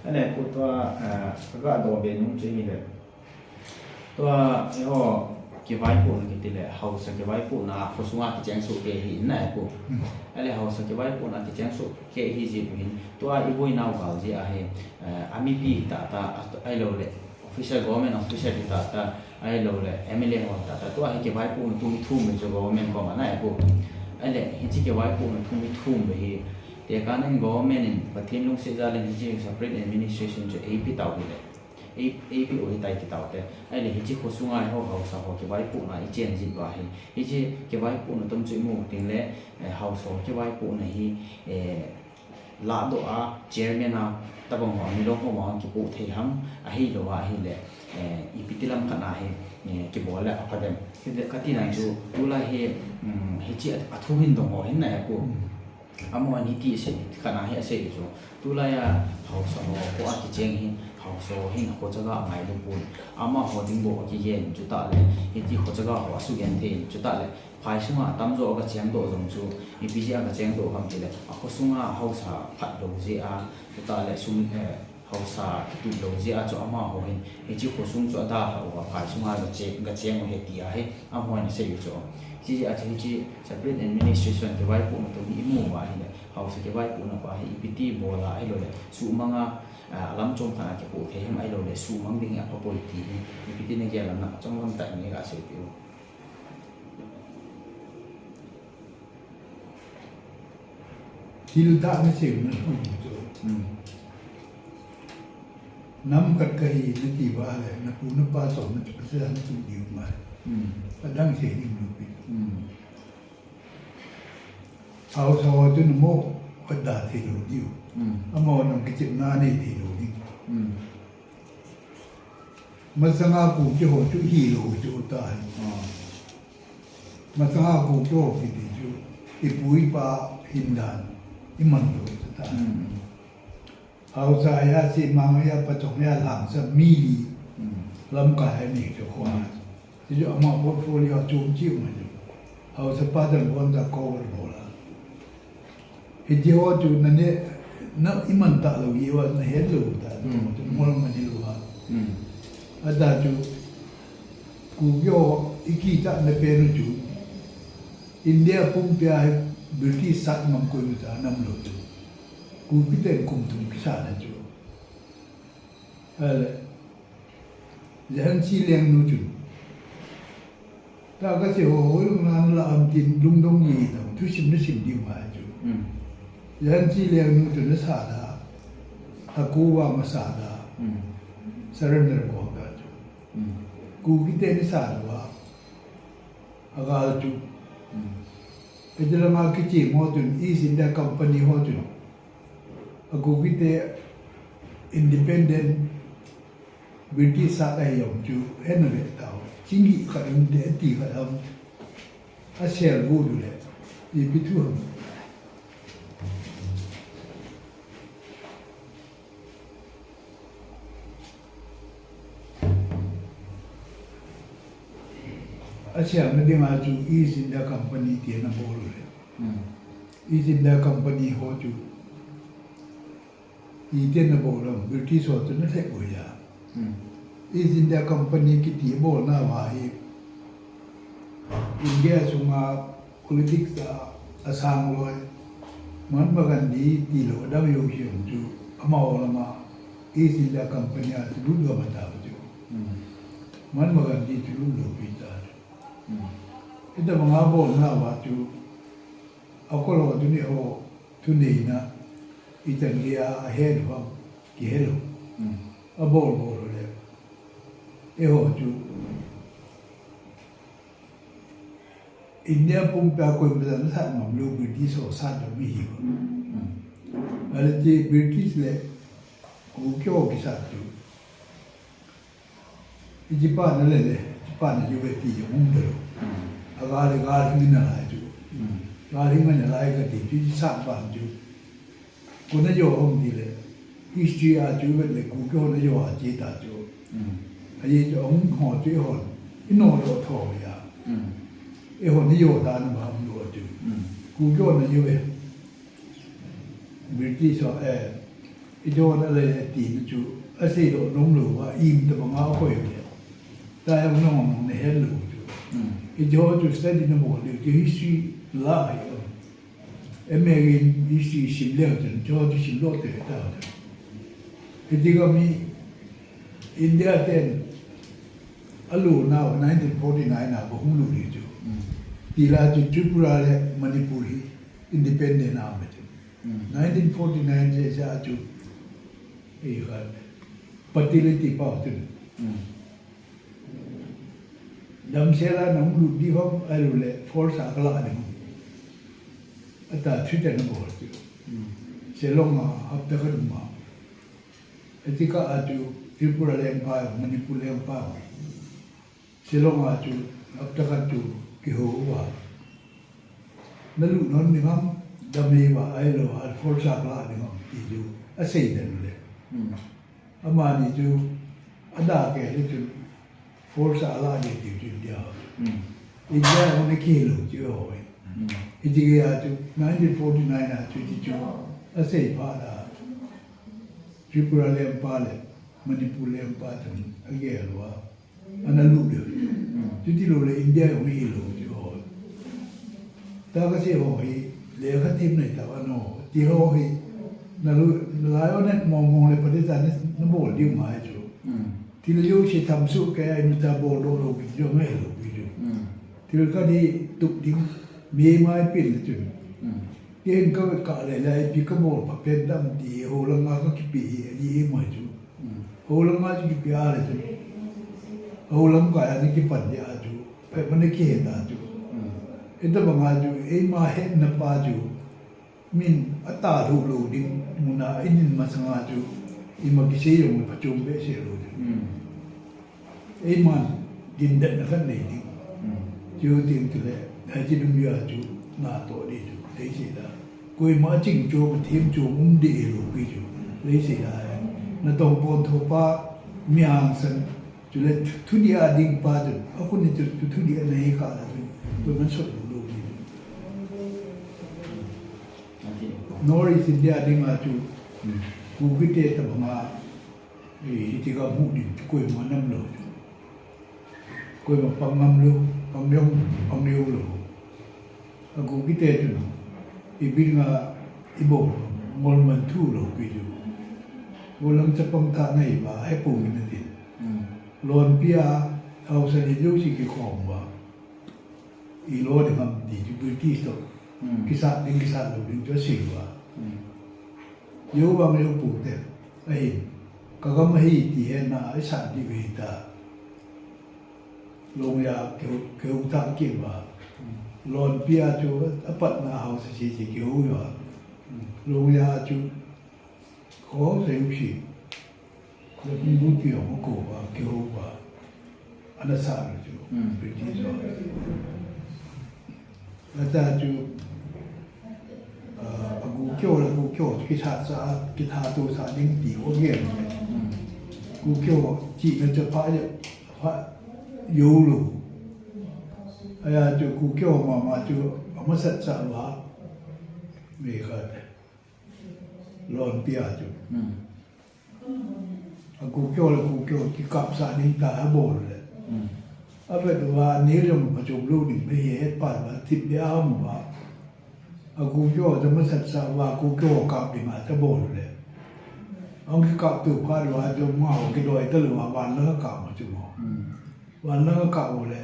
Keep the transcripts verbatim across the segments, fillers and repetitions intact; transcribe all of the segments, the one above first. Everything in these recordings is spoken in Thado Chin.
Ane, pu tua, eh, ka ga dong be nung chu hile. Tua, eiho, kivaipohna kiti le, haosa kivaipohna, khosunga kicheng soh kei hi, na e pu. Hmm. Ale haosa kivaipohna kicheng soh kei hi jeh pu hin. Tua i boinau gal jeh ahi, eh, a mipi hi tata, a, ahilou le, official, government official hi tata, ahilou le, M L A ho tata, tua hi kivaipohna thum i thum le chu government koma na e pu. Ale, hiche kivaipohna thum i thum le hi, tekah nan government in Pathen lungset jal in hiche separate administration chu eipe tau hile. Ei, eipe u hitai ti tau te. Ahile hiche khosunga eiho haosa ho kivaipohna i chen jin uva hi. Hiche kivaipohna tom chu i mu teng le, eh, haosa ho kivaipohna hi, eh, lahdoh a, chairman a, tabang ho, milong ho ma kipoh thei ham, ahilou a ahile, eh, ipi ti lam khat na hi, eh, kibol le apha dem. Hile kati nan chu, tulai hi, um, hiche a, a thu hin dong ho hin na e pu. Hmm. Amaho ni ti sei, khat na hi asei chu. Tulai a haosa ho, kho a kicheng hi, haosa ho hin kho chaga ngailu pon. Amaho ding bou kigen chu tale, hiti kho chaga ho asugenthei chu tale. Phai sunga atamjo aga chengdoh jong chu, ipi jeh a aga chengdoh ham tile. A khosunga haosa phatlou jeh a, chu tale sum, eh, haosa kitup lou jeh a chu amaho hin, hiche khosung chu adalhah uva, phai sunga gache-, gacheng u ahi ti ahi, amaho hin asei u chu. Hiche jeh a chu hiche separate administration kivaipohna tom hi i mu uva ahile, haosa kivaipohna pa hi ipi ti bol a ahilou le, suhmang a, a, lam chom khat a kipoh thei ham ahilou le, suhmang ding hi apha poi ti hi, ipi ti nagel a, nachang lam tah in nei ga seipeh u. Thil tah nasei u na thu chu. Hmm. Nam khat kahi nati uva le, napu napa chom na chu, pasal na chu diu ma. Hmm. Adang sei ding lou pi. Hmm. Haosa ho chu namo khat da thei lou diu. Hmm. Amaho nung kichepna anei thei lou diu. Hmm. Masanga Kuki ho chu hilou chu tahi. Ah. Masanga Kuki ho kiti chu, ipu ipa hin dan, iman lou chu tahi. Hmm. Haosa ya, Semang ya, Pachong ya, Lhangsa mi li, Hmm. lamkai anei chu kho. Hmm. Hichu ama portfolio chom cheh um ahi. Haosa pa dan bon da cover bol a. Hiti ho chu nane, na iman talou hi uva, nahet lou ta, Hmm. chu mol mani lou a. Hmm. Ahi chu, Kuki ho i kichatna pen u chu, India pumpia hi British sat ngam koima cha nam lou chu. Kuki ten kum thum kisat na chu. Ale, Jhansi Lengnu chun. Ta kasei ho, hoi lung nan la am tin lungdong ni tang, thusim nasim ding uva chu. Hmm. Jhansi Lengnu chun asat a, Taku vang asat a, Hmm. surrender bol ta chu. Hmm. Kuki ten asat uva, agal chu. Hmm. Hiche langa kicheng ho chun, East India Company ho chun. A Kuki te independent British sat ahi jong chu, hena ve tau. Chingih khat um te, ati khat um. Asel gu du le. Ipi thu ham. Aselna dinga chu East India Company ti ana bol u le. Hmm. East India Company ho chu. Iti ana bol u, British ho chu ana lhep u ahi a. Hmm. East India Company kiti abolna uva hi. India sunga politics a, asang loi. Mahatma Gandhi tilou, adang jouse jong chu, amaho lama East India Company a chu lut gam atau chu. Hmm. Mahatma Gandhi chu lut lou pi ta chu. Hmm. Hitabanga abolna uva chu, akol ho chu ni ho, thuneina, ichan gei a ahet u ham, kihe lou. Hmm. Abol bol u le. Eiho chu, India pumpia koima cha nasat ngam lou, British ho sat dam ihi uva. Hmm. Ahile chu British le Kuki ho kisat chu. Hiche pa nale le, hiche pa najou ve ti jong um talou. Hmm. Agal le gal hing nalai chu. Hmm. Gal hing nalai kati chu, hiche sat pa chu. Koi najou ham tile, history a chu vet le Kuki ho najou a che ta chu. Hmm. Ajeh chu ahung ho chu eihon, inodoh tho uva. Hmm. Eihon ijou ta na bang lou chu. Hmm. Kuki ho najou ve. British ho, eh, Ijo na le ti na chu, asei doh nom lou va, im tabang a koi le. Ta yang nong nong na het lou chu. Ijo chu study na bol lou chu, history la hai. M A in history sim leu chu, jo chu sim lou te ta. Hiti ka mi India ten alu na nineteen forty-nine na ba hung lu li chu. Ti la chu Tripura le Manipur hi independent a ma chu. Nineteen forty-nine je ja chu. Ei khat. Patili ti pa chu. Damsel a na hung lut di hom, alu le force a kala ding. Ata threaten na bol chu. Shillong a hapta khat um a. Hiti ka a chu Tripura lengpa, Manipur lengpa. Shillong a chu hapta khat chu kihou uva. Na lut nom ding ham, dam hih uva, ahilou a force a kala ding ham ti chu asei den le. Amani chu ada kei le chun force a la ding ti chu India. India hon a kihilou chu hoi. Hiti gei a chu nineteen forty-nine a chu ti chu asei phat a Tripura lengpa le Manipur lengpa chun agel uva. Ana lut diu. Chuti lou le India hon a hilou chu hoi. Ta ka sei ho hi, lekha thim nei ta va no. Ti ho hi, na lu, na lai o ne mong mong le pa de ta ne, na bol diu ngai chu. Thil jouse tham suh kei a, mi ta bol doh lou pi chu, ngai lou pi chu. Thil khat hi tup ding, mi mai pin le chun. Ken ka ka le le, pi ka bol pha pen dam ti, ho lang a ka kipe hi, a di e mai chu. Ho lang a chu kipe a le chun. Ho lang ka ya ni kipan di a chu. Phe ma ni kihe ta chu. Ita bang a chu, eima hetna pa chu. Min ata lhu lhu ding mun a, inin masang a chu, ima kisei jong phachom behseh lou ding. Eiman, din det na khat nei ding. Chu tin tu le, hai chi dum ya chu, na to di chu, lei sei da. Koima ching chu, ka thim chu, um di lou pi chu, lei sei da. Na tong pon tho pa, mi hangsan, chu le thu, thu di a ding pa chu, a khun ni chu, chu thu di a nei kha la chu, koiman sot lou lou pi chu. North East India ding a chu, Kuki te tabang a, eh, hiti ka mu ding chu koima nam lou chu. Koima pang ngam lou, pang jong, pang jong lou. A Kuki te chu, i bin nga, i bol, ngol man thu lou pi chu. Ngol lam chapang tha nei ba, he pu min na tin. Lon pi a, hausa ni lou si kikhom ba. I lo ding ham ti chu British to. Kisat ding kisat lou ding chu asei uva. Jou vang jou pu te. Ahin. Ka gam ahi ti he na, i sat di ve ta. Long ya keu, keu ta ki ba. Lon pi a chu apat na hausa si si keu uva. Long ya chu Ko sei u si. Ko bu pi ho ko ba, keu ba. Ana sa lu chu. British ho. Ata chu, ah, a gu keu la gu keu, kitha sa, kitha tu sa ding ti ho ngen. Gu keu chi na chu pha ya, pha yo lu. Aya chu gu keu mama chu, ama sat sa ba. Me khat. Lon pi a chu. A gu keu le gu keu kikap sa ding ta a bol le. A vet uva ni jong phachom lou ding, mi he het pa uva, thip le a um uva. A gu keu ta masat sa uva, gu keu kap ding a ta bol le. Ang kikap tu phat uva, jong ma ho kidoi ta lou uva, van la kap ma chu mo. Van la kap u le.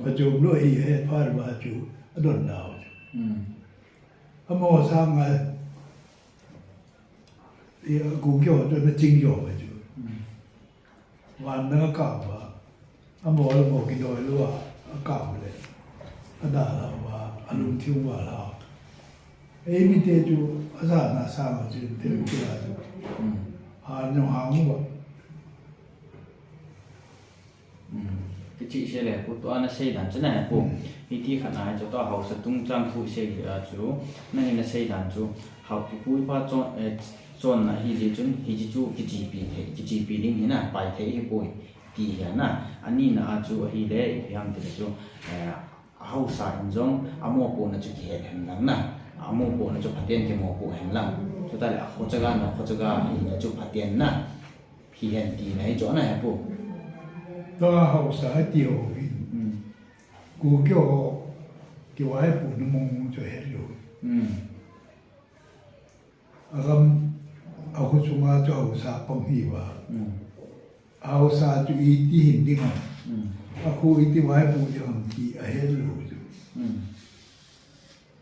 Phachom lou hi het pa uva chu, a don dau chu. Amo sang a, i, a gu keu chu na ching jo ve chu. Van na ka ba. Amo le mo kidoi lou a, a ka le. A da la ba, a lum thiu ba la. Ei mi te chu, a sa na sa ma chu, te lu chu la chu. Ha nyong ha mu ba. Kichih se le, pu tua na sei dan chu na he pu. Hiti khat na chu tua hausa tung chang thu sei a chu, na hi na sei dan chu, hau kipu pa chon, eh, chon na hi ji chun, hi ji chu kichipi thei, kichipi ding hi na, pai thei hi pu ti hi na. Ani na a chu ahi le, ipi ham ti le chu, eh, hausa in jong, a mopohna chu kihet hen lang na. A mopohna chu phaten kimopoh hen lang. Chutah le akhochaga, nakhochaga, ahi chu phaten na. Hihen tina hi chu ana he pu. Tua haosa ati ho hin. Hmm. Kuki ho kivaipohna mong chu helou. Hmm. Agam, akho chunga chu haosa pang hiuva. Hmm. Haosa chu iti hin ding ham. Hmm. Akho iti vaipoh ding ham ti ahelou chu. Hmm.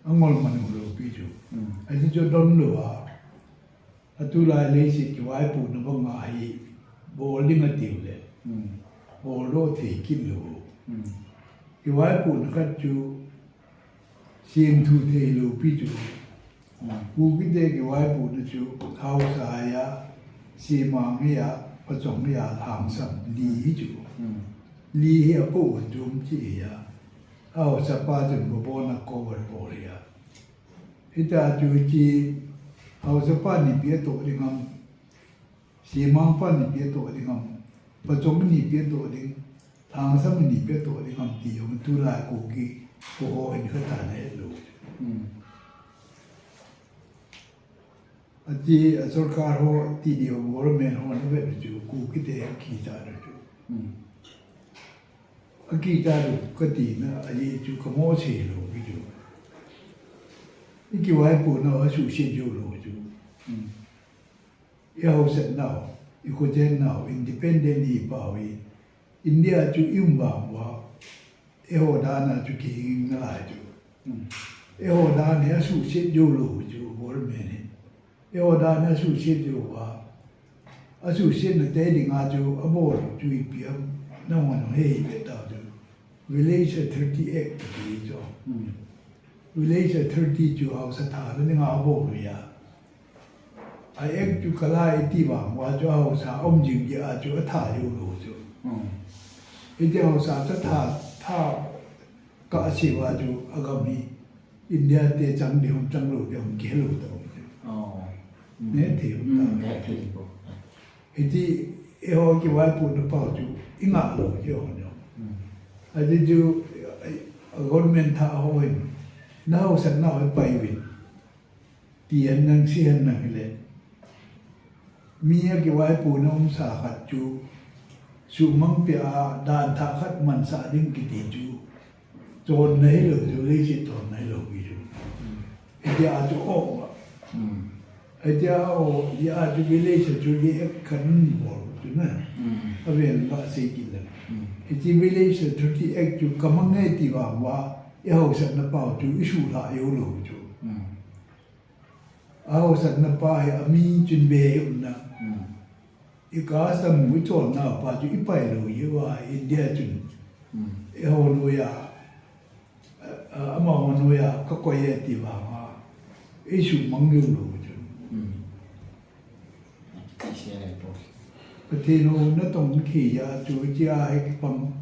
Angol man u lou pi chu. Hmm. Ahi chu don louva. Atulai leiset kivaipohna banga hi bol ding atiu le. Hmm. Boldoh thei kit lou. Hmm. Kivaipohna khat chu semthu thei lou pi chu. Hmm. Kukite kivaipohna chu haosa hiya, semang hiya, phachom hiya, lhangsam li hi chu. Hmm. Li hi apoh u chu um chi hiya. Haosapa chun bobona cover bol hiya. Hita chu hiche haosapa in ipi atoh ding ham, semangpa in ipi atoh ding ham, phachom in ipi atoh ding, lhangsam in ipi atoh ding ham ti jong tulai Kuki, Kuki ho in khat ana helou. Hmm. Ati, a sorkar ho, T D O government ho navet chu Kukite akicha lou chu. Hmm. Akicha lou katina, ahi chu kamo cheh lou pi chu. Ikivaipohnau asuhset jou lou chu. Hmm. Ihaosatnau, ikhojennau, independent ihi pau hi. India chu i um vang uva, eiho dan a chu kihing nalai chu. Hmm. Eiho dan hi asuhset jou lou chu government in. Eiho dan hi asuhset jou uva. Asuhsetna te dinga chu abol chu ipi ham nangho hei ve tau chu. Village Authority Act ti chu. Hmm. Village Authority chu haosa thana dinga abol u ahi. A Act chu kalai iti vang uva chu haosa um jing jeh a chu atha jou lou chu. Hmm. Hiti haosa chu tha, tha kase uva chu agam hi India te chang ding ham chang lou ding ham kihelou tau chu. Oh. Hmm. Nehthei um tau. Hmm, nehthei po. Hiti eiho kivaipohna pau chu ingah lou chu eiho neo. Hmm. Ahi chu, eh, government thah ho hin, nahaosatnau hi pai uvin. Ti hen lang, se hen lang hile. Mi akivaipohna umsa khat chu, suhmang peh a dan thah khat mansah ding kiti chu, chonna hilou chu, leiset chonna hilou pi chu. Hmm. Hitia chu o. Hmm. Hitia o, hia chu village chu di ek khat in bol chu na. Hmm. Avel ba sei kit le. Hmm. Hiche Village Authority Act chu kamang nge ti vang uva, ihaosatna pau chu isuhlhah jou lou chu. Hmm. Haosatna pa hi ami chun be umna. Hmm. I custom u i cholnau pa chu ipai lou jeh uva India chun. Hmm. Eiho noiya, a, a, amaho noiya kakoi e ti vang uva. Eisuhmang jou lou chun. Hmm. Pathen u natong thei a chu hitia hi kipang.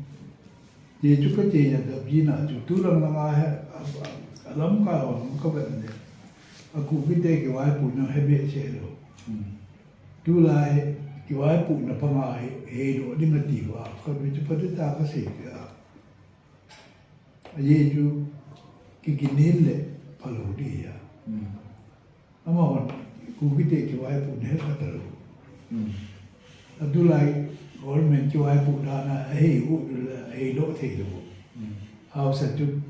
Ti chu kati jep jep jin a chu, tulang langa hi, a, a, alamkai ho kavet le. A Kukite kivaipohna hi behseh lou. Hmm. Tulai kivaipohna panga hi, heidoh ding ati uva, kavet chu phatah a kasei peh a. Ajeh chu, ki, kinel le phalou ding ahi. Hmm. Amahon, Kukite kivaipohna he kha talou. Hmm. Atulai government kivaipoh dan a, ahei u le, ahei doh thei lou. Hmm. Haosa chu,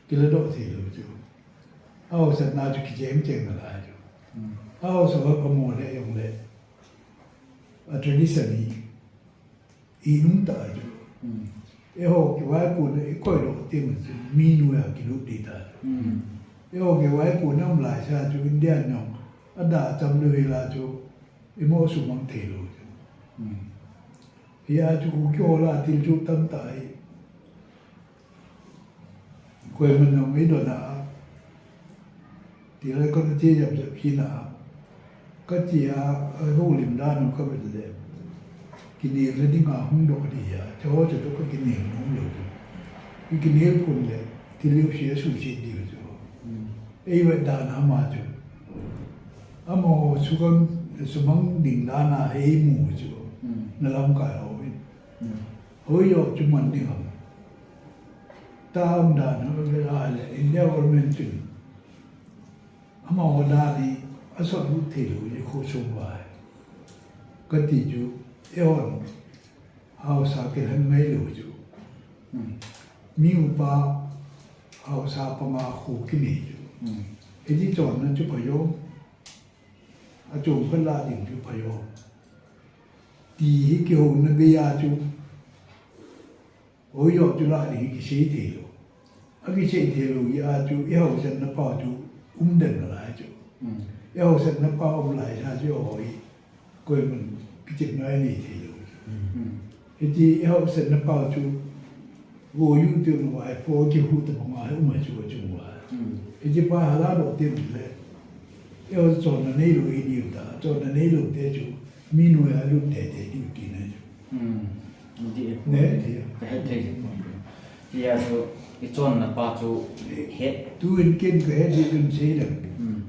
kiladoh thei lou chu. Haosatna chu kicheng cheng nalai chu. Hmm. Haosa va pamo le jong le. A tradition hi. Inung ta chu. Hmm. Eiho kivaipohna i koidoh teng chu mi noiya kilut ding ta chu. Hmm. Eiho kivaipohna um laisea chu India in jong ada cham lou hila chu imo suhmang thei lou chu. Hmm. Hia chu Kuki ho lah a thil chu tamtah ahi. Koiman jong eidon a, ti lai kon ati jep jep kit a, kati a, a houlim dan u kavet le, kinel le ding a hung doh ding ahi, chuho chu toh kakinel nom lou chu. I kinel phun le, thil jouse asuhset ding chu. Hmm. Eivet dan a ama chu. Amaho suhmang, suhmang ding dan a eimu chu. Hmm. Nalamkai ho hin. Hmm. Hoijoh chu man ding ham. Tua um dan u le, ahile India government chun amaho dan hi asot lut thei lou, i kho sung uva. Kati chu, eihon, haosa kilhen ngai lou chu. Hmm. Mi upa, haosa panga kho kinei chu. Hmm. Hiti chonna chu pha jo. Achom khat lah ding chu pha jo. Ti hi kihouna bei a chu. Oi jo chu lah ding hi kisei thei lou. Akisei thei lou jeh a chu, i haosatna pa chu, umden nalai chu. Hmm. I haosatna pa um lai sa chu, oi. Koiman kichepna inei thei lou. Hmm. Hiti i haosatna pa chu, vo yu tiu nu ai po kihu ta banga um ai chu, chu uva. Hmm. Hiti pa hala lou tiu le. I hao chonna neilou hi diu ta, chonna neilou te chu, mi noiya lut teitei diu tina chu. Hmm. Hiti e. Ne, hiti e. Ka het thei jing. Hiti a chu, i chonna pa chu, het. Tuin ken ka het hi ken sei le. Hmm.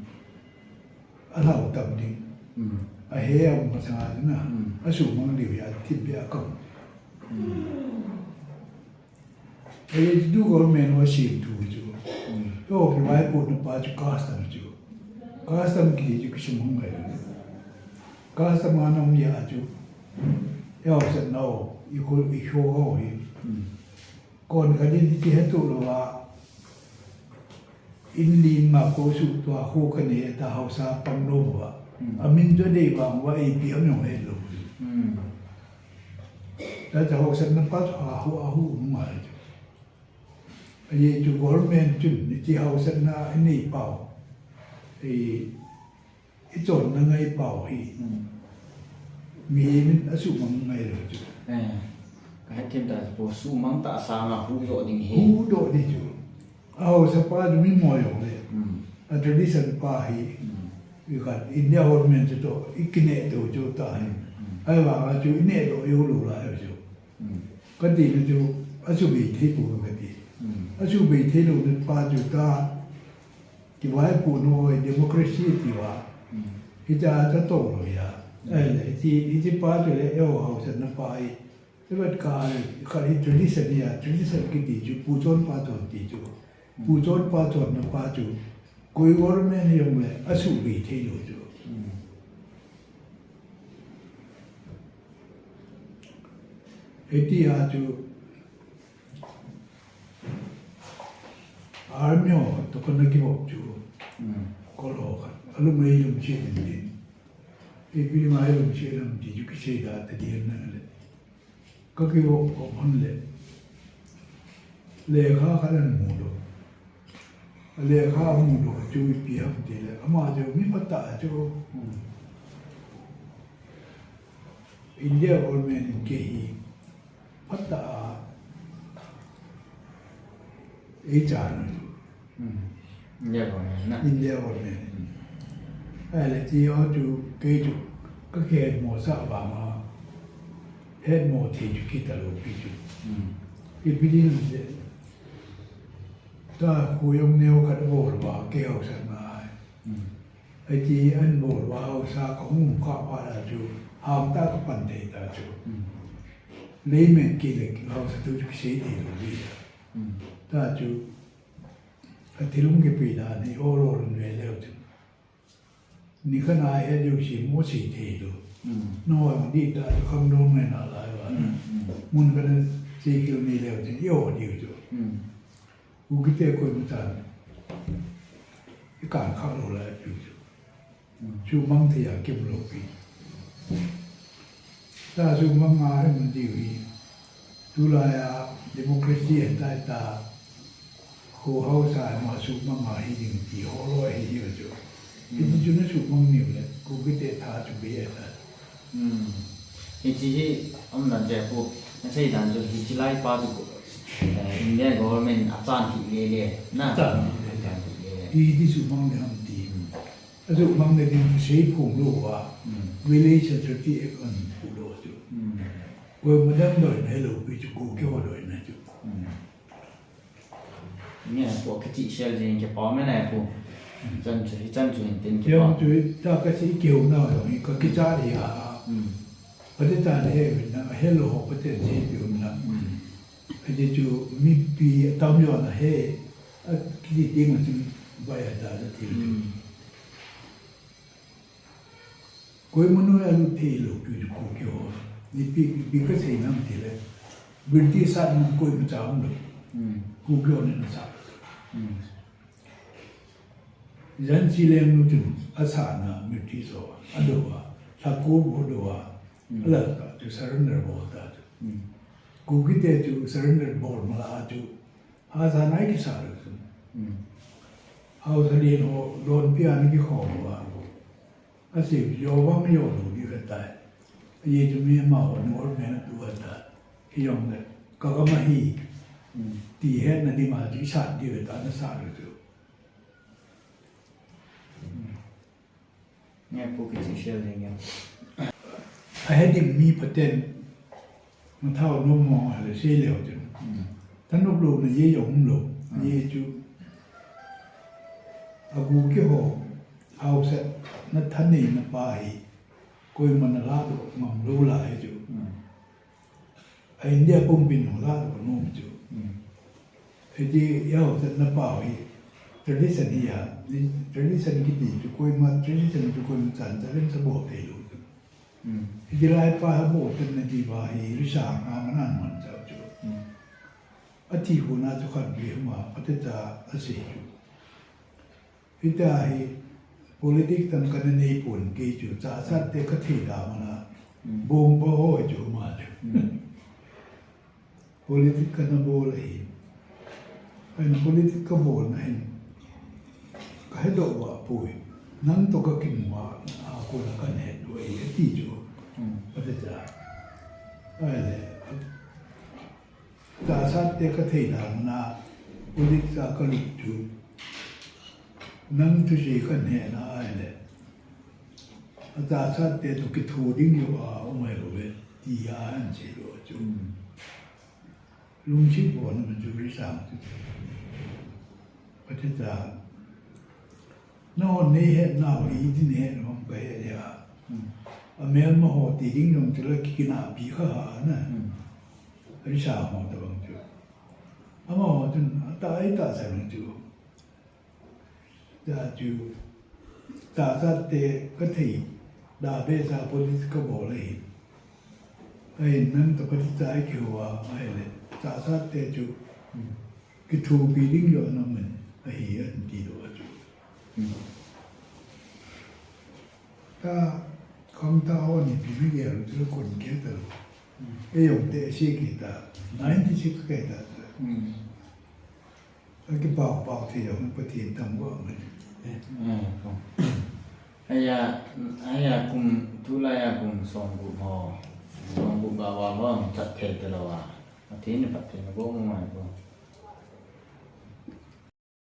Alhau tam ding. Hmm. Ahe a um masanga na. Hmm. Asuhmang diu hi athip beh a kam. Hmm. Ahi chu government ho sem thu chu. Hmm. Ho kivaipohna pa chu custom chu. Custom kiti chu kisumang ngai. Custom a na um jeh a chu. Ho set na ho, i kho, i kho ho hi. Hmm. Kon khat in kihe tuh lou a, in lim nga ko suh tua kho kanei ta haosa pang lou uva. Hmm. Amin chu dei vang uva, ipi ham jong het lou. Hmm. Tua chu haosatna pa chu ahu, ahu um ngai chu. Ajeh chu government chun hiti haosatna inei pau. I I chonna ngai pau hi. Hmm. Mihem in asuhmang ngai lou chu. Eh, ka het them ta chu, suhmang ta sanga huhdoh ding hi. Huhdoh ding chu. Ahaosa pa chu mi mo jong le. Hmm. A tradition pa hi. Hmm. I khat India government chu toh, i kineh to chu ta hi. Hmm. Ahivanga chu i neh doh jou lou lai chu. Hmm. Kati na chu, asubei thei pou kati. Hmm. Asubei thei louna pa chu ta, Kivaipohna ho democracy tia. Hmm. Hitia katoh lou a. Hmm. Ahile, hiche, hiche pa chu le, eiho haosatna pa hi. Hivet ka, khat hi tradition a, tradition kiti chu, pu chonpa chon ti chu. Hmm. Pu chonpa chonna pa chu, koi government hi jong le, asubei thei lou chu. Hmm. Hitia chu, Army ho toh kana kivop chu. Hmm. Kol ho khat. Alung eilungset in tin. Ipi dinga eilungset ham ti chu kisei da tading nale. Kakivop vop hon le. Lekha khat ahin mudoh. Lekha amudoh chu ipi ham tile. Ama chu mi phatah chu. Hmm. India government in kei hi. Phatah a eichan u. Hmm. India government na. India government. Hmm. Ahile ti ho chu kei chu kakihetmosah vanga hetmo thei chu kitalou pi chu. Hmm. Ipi dingle. Tua kho jong neo khat abol uva kei haosatna ahi. Hmm. Hiti ahin bol uva haosa kahung um kha phat a chu, hamtah a kapan thei ta chu. Hmm. Layman kile haosa thu chu kisei thei lou ding. Hmm. Ta chu, athilum kipe dan hi olo lum le leu chu. Nikhat a het jouse mo sei thei lou. Hmm. Nangho ding ta chu khangdong ngai nalai uva. Hmm, hmm. Mun khat a sei khel nei leu chu, i-o diu chu. Hmm. Kukite koima chan. I kan kha lou lai pi chu. Hmm. Sumang thei a kim lou pi. Ta sumang a hin diu hi. Tulai a democracy ahitai ta. Kho haosa ma sumang a hi ding ti ho lou hi diu chu. Hmm. Hiti chu na sumang niu le. Kukite tha chu be ta. Hmm. Hiche hi, umdan che pu, nasei dan chu hiche lai pa chu, eh, India government achan hih lele, na? Achan hih lele. Achan hih lele. Iti sumang le ham ti. Hmm. Asumang le ding chu seiphong lou va. Hmm. Village Authority Act ahin phudoh chu. Hmm. Koima dang doina hilou pi chu Kuki ho doina chu. Hmm. Nge, pu kiti sel jing kipa mena pu. Chan chu, hichan chu hin tin kipa. Jong chu, ta kasei kihouna jong hi, kakichat hi a. Hmm. Ati ta le he na, hello, pate sei pi um na. Hmm. Ati chu, mipi atam jong na he, akiti ding ma chun, bai a da da ti. Hmm. Koima noi a lut thei lou, Kuki ho. Ipi, ipi kasei nam tile, British a nam koima cha umlou. Hmm. Kuki ho in asat. Hmm. Jhansi Lengnu chun asatna British ho adou a, Thlakop adou a, hmm, alal ta chu surrender abol ta chu. Hmm. Kuki te chu surrender bol mala a chu, Haosa a ana kisat lou chu. Hmm. Haosa lien ho donpi a ana kikhom uva. Asei, jou vang jou lou diu ahitai. Ajeh chu mi amaho government atu ahitai. Hijongle, kagam ahi. Hmm. Ti hetna ding ma chu isat diu ahitai, ana sat lou chu. Hmm. Nge pu kichi share ding ya. Ahe ding mi phaten, Mathao nom mo le sei leu chun. Hmm. Thanop louna jeh jong umlou. Hmm. Ajeh chu. Agu keiho, haosatna thaneina pa hi, koiman aladoh ngam lou lai chu. Hmm. A India pumpin jong ladoh nom chu. Hmm. Hiti haosatna pa hi, tradition hi a, tradition kiti chu koima, tradition chu koima chan challenge abol thei lou chu. Hmm. Hiti lai pa hi abol tenna diuva hi, risang a manan man chau chu. Hmm. Athi kona chu khatvei hung a, phatecha asei chu. Hita hi, politics dang kana nei pon kei chu, Chassad te kathei dan a, hmm, bongpa ho chu ma chu. Hmm. Politics kana bol ahi. Ahin politics kabolna hin, kahedoh uva poi. Nang toh kakimu a, a kona kahin het u ahi, ati chu. Hmm. Phatecha. Ahile, Chassad te kathei dan a, politics a kalut chu. Nang thusei kahin hetna ahile, a Chassad te toh kitho ding jong aum ahi bouve, tia ahin sei lou chu. Hmm. Lungset bolna chu risang chu. Phatecha. Nahon neihetnau hi, iti neihet nom kahe dia. Hmm. Amelma ho ti ding jong chu la kikinahpi kha ha na. Hmm. Risang ho tabang chu. Amaho chun atah, atahsan chu. Cha chu. Chassad te kathei dan beh sa politics kabol ahi. Ahin nang toh phatecha ikihou a, ahile. Chassad te chu. Hmm. Kithopi ding jong ana um in ahi, ahin ti doh a chu. Hmm. Ta, khangthah ho ni pi mi gel chu kon kei talou. Hmm. Eijong te sei kei ta, ninety six kei ta. Hmm. Akipao pao thei jong Pathen thangvah man. Eh. Hmm. Aya, aya kum, tulai a kum somgup ho, somgup val val ho, chat thei talou a. Pathen in phatthei naboh ngai ko.